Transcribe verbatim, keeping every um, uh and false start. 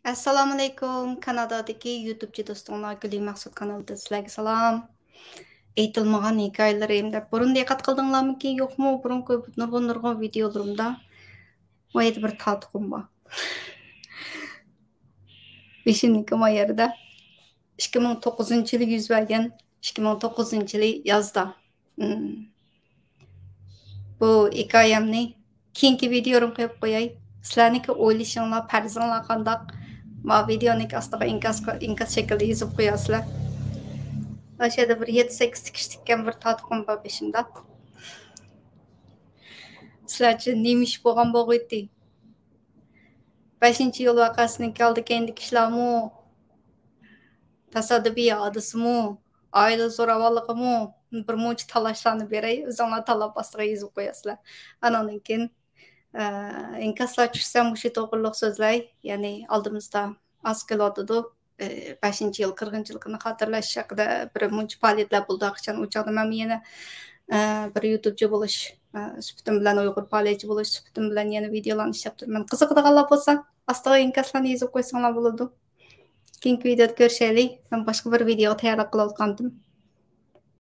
ئەسسالامۇئەلەيكۇم، كانادادىكى يۇتۇبچى دوستۇڭلار، گۈلى مەخسۇت قانىلىدىن سىلەرگە سالام. ئېيتىلمىغان ھېكايىلىرىم دەپ بۇرۇن دىققەت قىلدىڭلارمىكىن يوقمۇ؟ بۇرۇنقى نۇرغۇن نۇرغۇن ۋىدىيولىرىمدا بۇ يەردە بىر تارتۇقۇم بار. بېشىمنىڭكى ما يەردە ئىككى مىڭ توققۇزىنچى يىلى يۈز بەرگەن، ئىككى مىڭ توققۇزىنچى يىلى يازدا. بۇ ھېكايەمنى كېيىنكى ۋىدىيولىرىمغا قويۇپ قوياي. سىلەرنىڭكى ئويلىشىڭلار، پەرىزىڭلار قانداق؟ ما ۋىدىيونىڭ ئاستىغا ئىنكاس، ئىنكاس شەكلىدە يېزىپ قويارسىلەر. ئاشۇ يەردە بىر يەتتە سەككىز تىكىش تىككەن بىر تارتۇقۇم بار بېشىمدا. سىلەرچە نېمە ئىش بولغان بولغىيتى؟ بەشىنچى يول ۋەقەسىنىڭكى ئالدى كەينىدىكى ئىشلارمۇ، تاسادىپىي ھادىسىمۇ، ئائىلە زوراۋانلىقىمۇ، بىر مۇنچە تالاشلارنى بېرەي، ئۆزۈڭلار تاللاپ ئاستىغا يېزىپ قويارسىلەر. ئاناندىن كېيىن، ئە، ئىنكاسلار چۈشسە مۇشۇ توغرىلىق سۆزلەي. يەنى ئالدىمىزدا ئاز قېلىۋاتىدۇ. ئە، بەشىنچى يىل قىرغىنچىلىقىنى خاتىرىلەش ھەققىدە بىر مۇنچە پائالىيەتلەر بولىدۇ. قاچان ئۇ چاغدا مەنمۇ يەنە، ئە، بىر يۇتۇبچى بولۇش، ئە، سۈپىتىم بىلەن، ئۇيغۇر پائالىيەتچى بولۇش سۈپىتىم بىلەن يەنە ۋىدىيولارنى ئىشلەپ تۇرىمەن. قىزىقىدىغانلار بولسا ئاستىغا ئىنكاسلارنى يېزىپ قويساڭلار بولىدۇ. كېيىنكى ۋىدىيودا كۆرۈشەيلى. مەن باشقا بىر ۋىدىيوغا تەييارلىق قىلىۋاتقانتىم.